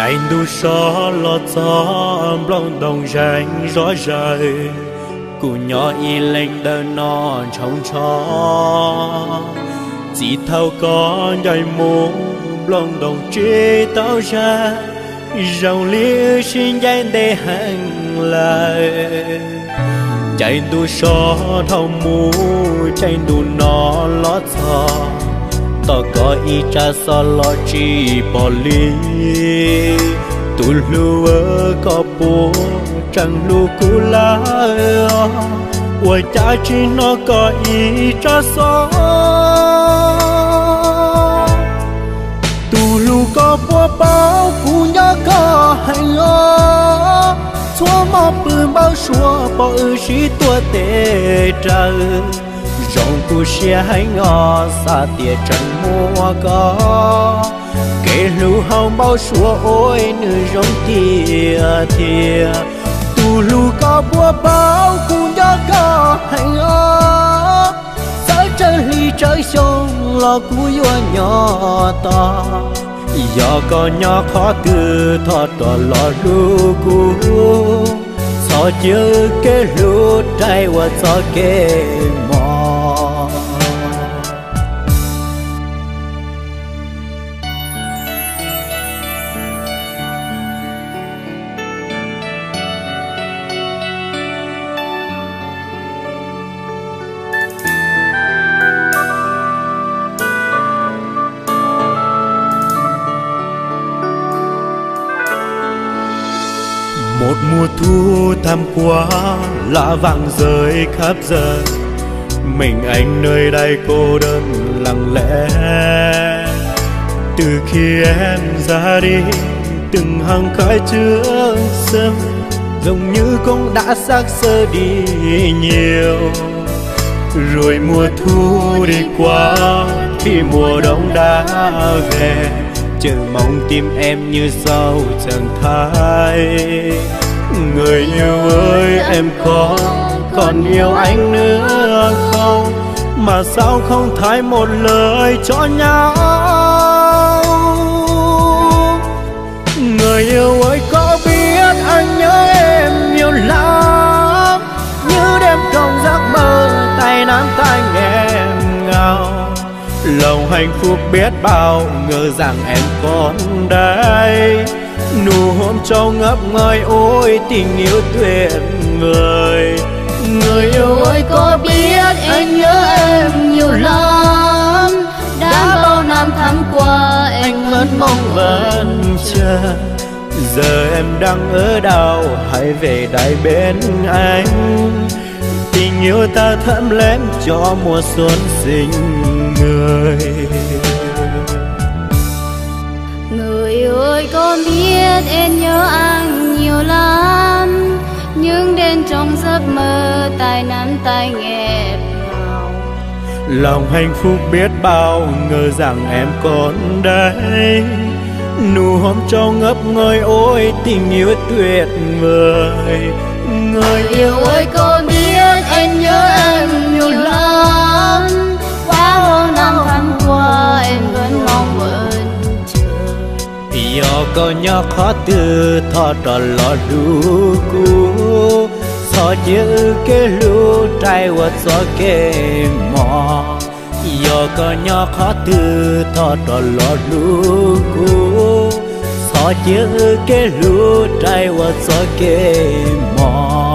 Caij ntuj so los txog nplooj ntoos zeeg zov zawg, kuv nyob ib leeg dawm no ntshaus ntsho. Txij thaum koj ncaim mus nplooj ntoos tsis tau zag, zoo li wb sib ncaim ntev heev lawm. Caij ntuj so dhau mus, caij ntuj no los txog, tos koj ib tsam xov los tsis pom li. Tus hlub, koj puas tseem hlub kuv lawm? Ua cas tsis hnov koj ib tsam xov? Tus hlub, koj puas paub kuv nco koj heev os? Txhua hmo pw npau suav pom wb sib tuav tes raws, zoo kuv siab heev os xav tias tseem muaj koj. Kev hlub hauv npau suav ua nws zoo tiag tiag. Tus hlub, koj puas paub kuv nco koj heev os? Txawm tsawg hli tsawg xyoo los kuv yuav nyob tos. Yog koj nyob qhov twg thov rov los hlub kuv, txhob cia kev hlub raim ua txoj kev mos. Một mùa thu thắm qua, lá vàng rơi khắp giờ. Mình anh nơi đây cô đơn lặng lẽ. Từ khi em ra đi, từng hàng khói trước sân, giống như cũng đã xác xơ đi nhiều. Rồi mùa thu đi qua, thì mùa đông đã về, chợ mong tìm em như sao chẳng thấy. Người yêu ơi, em có còn yêu anh nữa không? Mà sao không thải một lời cho nhau? Người yêu ơi, có biết anh nhớ em nhiều lắm, như đêm trong giấc mơ, tay nắm tay nghẹn ngào. Lòng hạnh phúc biết bao, ngờ rằng em còn đây. Nụ hôn trao ngập ngơi, ôi tình yêu tuyệt vời. Người yêu ơi, có biết anh nhớ em nhiều lắm, đã bao năm tháng qua, anh vẫn mong vẫn chờ. Giờ em đang ở đâu, hãy về đây bên anh. Tình yêu ta thắm lem cho mùa xuân sinh người. Người ơi, có biết em nhớ anh nhiều lắm, những đêm trong giấc mơ, tay nắm tay nghẹn ngào. Lòng hạnh phúc biết bao, ngờ rằng em còn đây. Nụ hôn trao ngập ngơi, ôi tình yêu tuyệt vời. Người yêu ơi, có biết anh nhớ em nhiều lắm, qua bao năm tháng qua, em vẫn mong vẫn chờ. Yog koj nyob qhov twg thov rov los hlub kuv, txhob cia wb kev hlub raim ua txoj kev mos. Yog koj nyob qhov twg thov rov los hlub kuv, txhob cia wb kev hlub raim ua txoj kev mos.